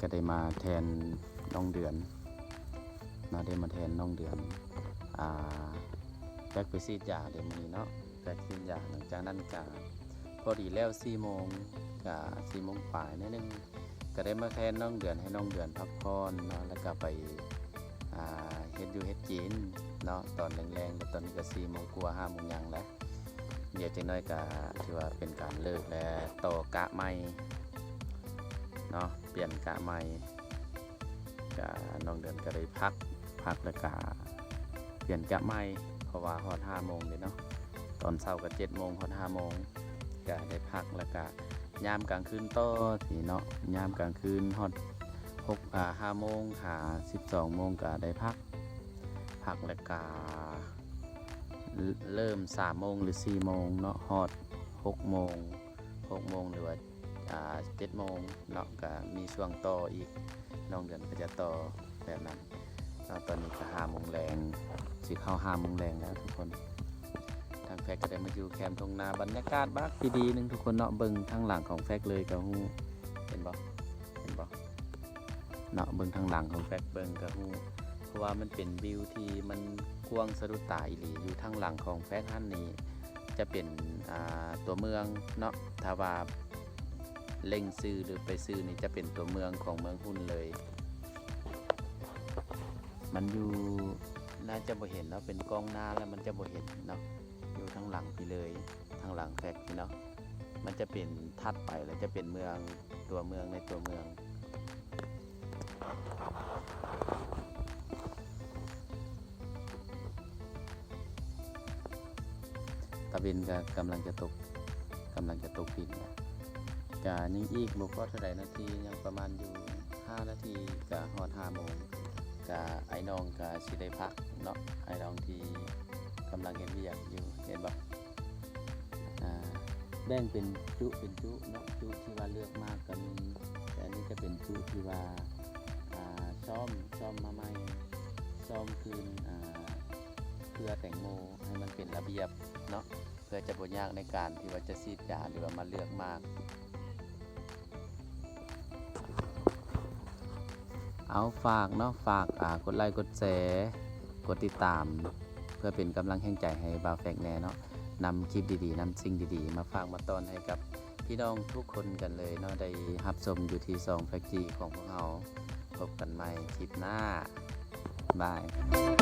ກໍໄດ້ມາແທນນ້ອງເດືອນເນາະ ໄດ້ມາແທນນ້ອງເດືອນ ອ່າ ແຟກໄປສີດຢາເດ້ມື້ນີ້ເນາະ ແຟກສີດຢາ. ຫຼັງຈາກນັ້ນກະພໍດີແລ້ວສີ່ໂມງ ກະສີ່ໂມງປາຍໜ້ອຍໜຶ່ງ ກະໄດ້ມາແທນນ້ອງເດືອນ ໃຫ້ນ້ອງເດືອນພັກຜ່ອນເນາະ ແລ້ວກະໄປ ອ່າ ເຮັດຢູ່ເຮັດກິນເນາະ ຕອນແລງໆ ແລ້ວຕອນນີ້ກະສີ່ໂມງກວ່າ ຫ້າໂມງຫຍັງແລ້ວ. ດຽວຈັກໜ້ອຍກະຖືວ່າເປັນການເລີກ ແລະ ຕໍ່ກະໃໝ່ເນາະ ປ່ຽນກະໃໝ່. ກະນ້ອງເດືອນກະໄດ້ພັກ ພັກແລ້ວກະປ່ຽນກະໃໝ່ ເພາະວ່າຮອດຫ້າໂມງເດ້ເນາະ ຕອນເຊົ້າກະເຈັດໂມງຮອດຫ້າໂມງ ກະໄດ້ພັກ ແລ້ວກະຍາມກາງຄືນຕໍ່ຊີ້ເນາະ ຍາມກາງຄືນຮອດຫົກ ອ່າ ຫ້າໂມງຫາສິບສອງໂມງກະໄດ້ພັກ ພັກແລ້ວກະເລີ່ມສາມໂມງ ຫຼື ສີ່ໂມງເນາະ ຮອດຫົກໂມງ ຫົກໂມງ ຫຼືວ່າ ອ່າ ເຈັດໂມງເນາະ ກະມີຊ່ວງຕໍ່ອີກ ນ້ອງເດືອນກະຈະຕໍ່ແບບນັ້ນເນາະ. ຕອນນີ້ກະຫ້າໂມງແລງ ຊິເຂົ້າຫ້າໂມງແລງແລ້ວທຸກຄົນ. ທາງແຟກກະໄດ້ມາຢູ່ແຄມທົ່ງນາ ບັນຍາກາດບັກດີໆໜຶ່ງທຸກຄົນເນາະ ເບິ່ງທາງຫຼັງຂອງແຟກເລີຍກະຮູ້ ເຫັນບໍ່ ເຫັນບໍ່ເນາະ ເບິ່ງທາງຫຼັງຂອງແຟກເບິ່ງກະຮູ້ ເພາະວ່າມັນເປັນວິວທີ່ມັນກວ້າງສະດຸດຕາອີ່ຫຼີ. ຢູ່ທາງຫຼັງຂອງແຟກຫັ້ນນີ້ ຈະເປັນ ອ່າ ຕົວເມືອງເນາະ ຖ້າວ່າເລັງຊື່ ຫຼື ໄປຊື່ນີ້ ຈະເປັນຕົວເມືອງຂອງເມືອງຮຸນເລີຍ. ມັນຢູ່ ໜ້າຈະບໍ່ເຫັນເນາະ ເປັນກ້ອງໜ້າແລ້ວມັນຈະບໍ່ເຫັນເນາະ ຢູ່ທາງຫຼັງພີ້ເລີຍ ທາງຫຼັງແຟກພີ້ເນາະ ມັນຈະເປັນຖັດໄປ ແລ້ວຈະເປັນເມືອງ ຕົວເມືອງໃນຕົວເມືອງ. ຕາເວັນກະກຳລັງຈະຕົກ ກຳລັງຈະຕົກດິນແລ້ວ ກະຍັງອີກບໍ່ພໍເທົ່າໃດນາທີ ຍັງປະມານຢູ່ຫ້ານາທີກະຮອດຫ້າໂມງ ກະອ້າຍນ້ອງກະຊິໄດ້ພັກເນາະ ອ້າຍນ້ອງທີ່ກຳລັງເຮັດວຽກຢູ່ ເຫັນບໍ່ ອ່າ ແບ່ງເປັນຈຸເປັນຈຸເນາະ ຈຸທີ່ວ່າເລືອກມາກກະມີ ແຕ່ອັນນີ້ຈະເປັນຈຸທີ່ວ່າ ອ່າ ຊ້ອມ ຊ້ອມມາໃໝ່ ຊ້ອມຄືນ ອ່າ ເຄືອແຕງໂມໃຫ້ມັນເປັນລະບຽບເນາະ ເພື່ອຈະບໍ່ຍາກໃນການທີ່ວ່າຈະສີດຢາ ຫຼືວ່າມາເລືອກໝາກ. ເອົາ ຝາກເນາະ ຝາກ ອ່າ ກົດໄລ ກົດແຊ ກົດຕິດຕາມ ເພື່ອເປັນກຳລັງແຮງໃຈໃຫ້ບ່າວແຟກແດ່ເນາະ ນຳຄລິບດີໆ ນຳສິ່ງດີໆ ມາຝາກມາຕ້ອນໃຫ້ກັບພີ່ນ້ອງທຸກຄົນກັນເລີຍເນາະ ໄດ້ຮັບຊົມຢູ່ທີ່ຊ່ອງແຟກຈີຂອງພວກເຮົາ. ພົບກັນໃໝ່ຄລິບໜ້າ ບາຍ.